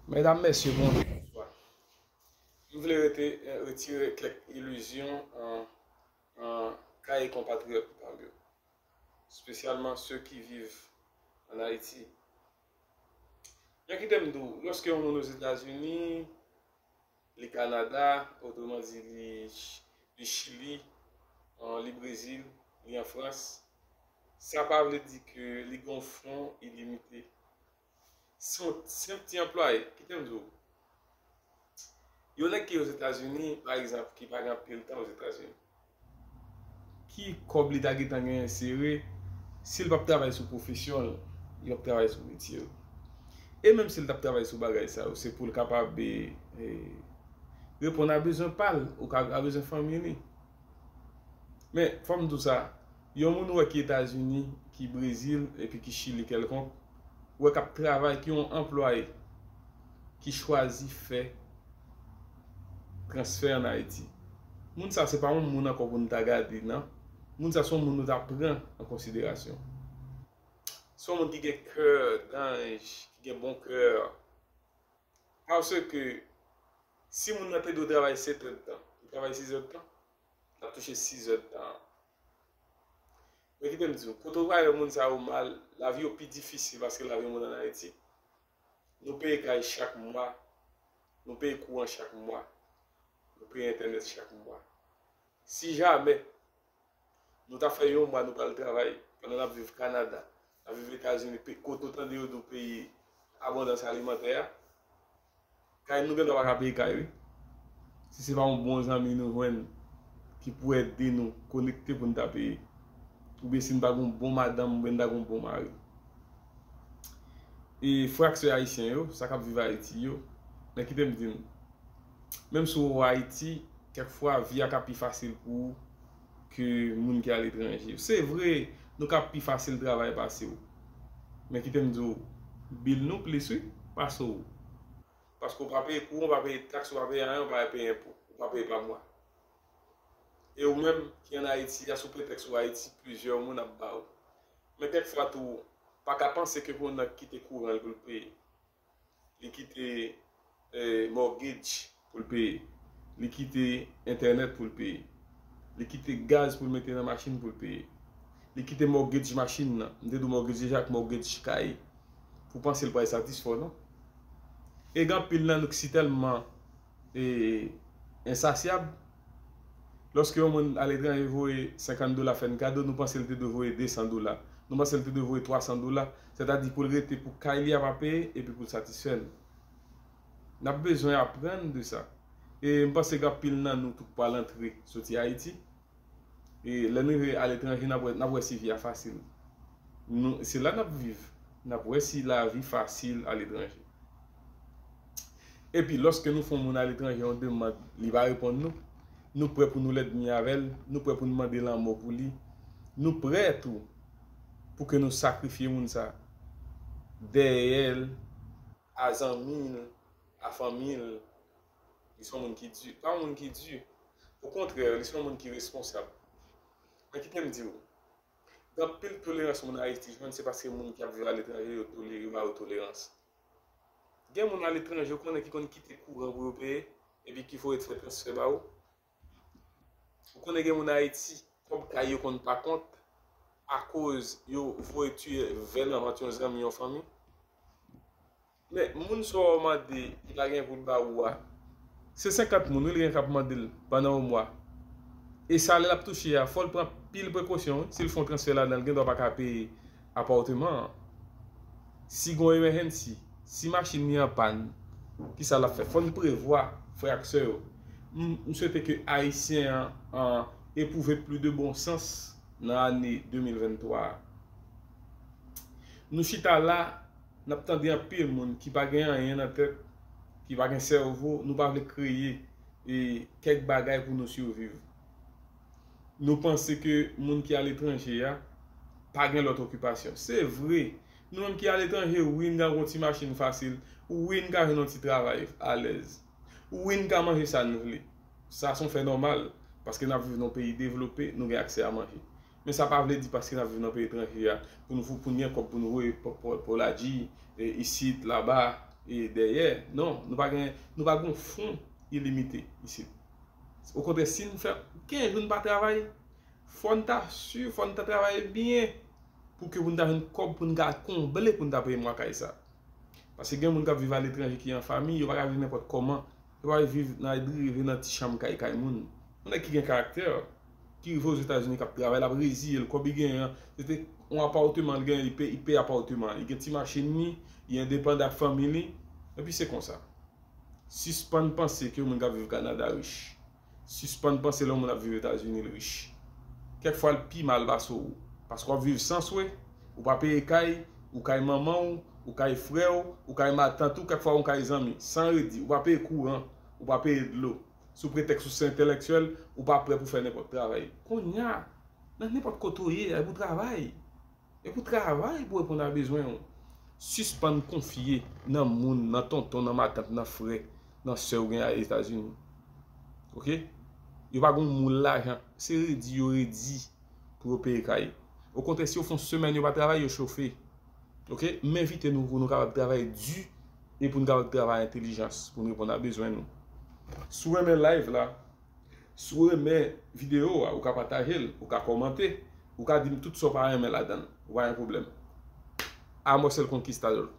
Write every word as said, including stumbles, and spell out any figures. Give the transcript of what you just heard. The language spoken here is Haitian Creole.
Medam, mesye, bonjou, bonswa. M vle rete, eh, retire kèk ilizyon an, an kay konpatriyòt pa m yo, espesyalman se ki viv ann Ayiti. Men kite m di w, lòske yon moun Ozetazini, li Kanada, otreman di li, li Chili, an, li Brezil, li an Frans, sa pa vle di ke li gen yon fwon ilimite. Se yon senp ti anplwaye, kite m di w. Yon nèg ki Ozetazini, pa egzanp, ki pa gen anpil tan Ozetazini, ki kòb li ta gentan genyen sere, si l p ap travay sou pwofesyon l, li p ap travay sou metye l. E menm si l t ap travay sou bagay sa yo, se pou l kapab, e, e, reponn a bezwen pa l, ou ka a bezwen fanmi li. Men, fò m di w sa, yon moun ou wè ki Etazini, ki Brezil, epi ki Chili kèlkonk, ou wè k ap travay, ki yon anplwaye, ki chwazi fè transfè ann Ayiti. Moun sa se pa yon moun ankò pou n ta gade, non. Moun sa se yon moun nou ta pran an konsiderasyon. Se yon moun ki gen kè danj, ki gen bon kè. Paske si moun nan te dwe travay sèt èdtan, li travay sizèdtan, l ap touche sizèdtan. Men kite m di w, kote w pral wè moun sa yo mal, lavi yo pi difisil paske lavi moun ann Ayiti. Nou peye kay chak mwa, nou peye kouran chak mwa, nou peye entènèt chak mwa. Si jamè nou ta fè yon mwa nou pral travay, pandan n ap viv Kanada, n ap viv Etazini, pe- kote w tande yo di w peyi abondans alimantè a, kay nou gendwa pa ka peye kay, wi. Si se pa yon bon zanmi nou jwenn ki pou ede nou konekte pou n ta peye. Oubyen si n pa gen yon bon madanm, oubyen n ta gen yon bon mari. E frè ak sè ayisyen yo, sa k ap viv Ayiti yo, men kite m di n, menm si w Ayiti, kèk fwa vi a ka pi fasil pou ou ke moun ki aletranje. Se vre, nou ka pi fasil travay pase w. Men kite m di w, bil nou plis wi, pase w. Paske w pa peye kouran, w pa peye taks, w pa peye anyen, w pa peye enpo, w pa peye pa mwa. E ou menm ki ann Ayiti a, sou pretèks ou Ayiti, plizyè moun ap ba w. Men kèk fwa tou, pa ka panse ke pou yon nèg kite kouran l pou l peye. Li kite, eh, mortgage pou l peye. Li kite entènèt pou l peye. Li kite gaz pou l mete nan machin pou l peye. Li kite mortgage machin nan. M te di w mortgage deja ak mortgage kay. Pou panse l pral satisfè w, non. E gen anpil nan nou ki si tèlman, e, ensasyab. Lòske yon moun aletranje voye senkant dola fè n kado, nou panse l te dwe voye de san dola. Nou panse l te dwe voye twa san dola. Sètadi pou l rete pou kay li a pa peye epi pou l satisfè n. N ap bezwen aprann de sa. E m panse gen anpil nan nou tou k pral antre soti Ayiti. E lè n rive aletranje, n ap wè, n ap wè si vi a fasil. Nou, se la n ap viv. N ap wè si lavi fasil aletranje. Epi, lòske nou fè yon moun aletranje yon demann, li pa reponn nou, nou prè pou nou lènmi avè l, nou prè pou nou mande lanmò pou li, nou prè tou pou ke nou sakrifye moun sa dèyè l, a zanmi l, a fanmi l. Li se yon moun ki di, pa yon moun ki di. Okontrè, li se yon moun ki responsab. Men kite m di w, gen anpil tolerans moun Ayiti jwenn, se paske moun ki ap viv aletranje yo tolere, yo ba yo tolerans. Gen moun aletranje, ou konnen, ki konn kite kouran pou yo peye, epi ki voye fè transfè ba ou. Ou konnen gen moun Ayiti, kòb kay yo konn pa kont, akoz yo voye tiye vè nan vant yon zanmi, yon fanmi. Men, moun sa w mande, li pa gen pou l ba ou a, se senkant moun, wi, li gen k ap mande l pandan yon mwa. E salè l ap touche a, fò l pran pil prekosyon, wi. Si l fè yon transfè ladan l, gendwa pa ka peye apatman an. Si gen yon emergency, si machin li an pàn, kisa l ap fè? Fò n prevwa, frè ak sè yo. M, m swete ke Ayisyen an, an epwouve plis de bon sans nan ane de mil venntwa a. Nou chita la, n ap tande anpil moun ki pa gen anyen nan tèt, ki pa gen sèvo, nou pa vle kreye, e, kèk bagay pou nou siviv. Nou panse ke moun ki aletranje a pa gen lòt okipasyon. Se vre, nou menm ki aletranje, wi, n ka gen yon ti machin fasil, wi, n ka jwenn yon ti travay alèz, wi, n ka manje sa n vle. Sa se yon fè nòmal, paske n ap viv nan yon peyi devlope, nou gen aksè a manje. Men sa pa vle di paske n ap viv nan peyi etranje a, pou nou, pou n gen kòb pou nou voye pou, pou, pou Ladji, e, isit, laba, e dèyè. Non, nou pa gen, nou pa gen yon fon ilimite isit. Okontrè, si n fè kenz jou n pa travay, fò n ta si, fò n ta travay byen pou ke pou n ta jwenn kòb pou n ka konble pou n ta peye mwa kay sa. Paske gen moun k ap viv aletranje ki an fanmi, yo pa ka viv nenpòt kòman. Yo pa viv nan drive nan ti chanm kay kay moun. Yon nèg ki gen karaktè, ki rive Ozetazini, k ap travay, l ap reziye l, kòb li genyen an, se te yon apatman l genyen, li peye, li peye apatman an, li gen ti machin li, li endepandan ak fanmi li, epi se konsa. Sispann panse ke moun k ap viv Kanada rich. Sispann panse lè yon moun ap viv Etazini l rich. Kèk fwa l pi mal pase w. Paske w ap viv san swe, ou pa peye kay, ou kay manman w, ou kay frè w, ou kay matant ou, kèk fwa yon kay zanmi. San redi, ou pa peye kouran, ou pa peye dlo. Sou pretèks ou se entèlektyèl, ou pa prè pou fè nenpòt travay. Kounye a, nan nenpòt kote w ye, e pou travay. E pou travay pou reponn a bezwen w. Sispann konfye nan moun, nan tonton, nan matant, nan frè, nan sè w gen a Etazini. Oke? Yo pa gon moul lajan. Se redi yo redi pou yo peye kay. Okontrè, si yo fè yon semèn yo pa travay, yo chofe. Oke? M envite nou pou nou kapab travay di e pou nou kapab travay entèlijans pou nou reponn a bezwen nou. Si w renmen live la, si w renmen videyo a, ou ka pataje l, ou ka kòmante, ou ka di m tout sa w pa renmen ladan l. Ou pa gen pwoblèm. Amos el Conquistador.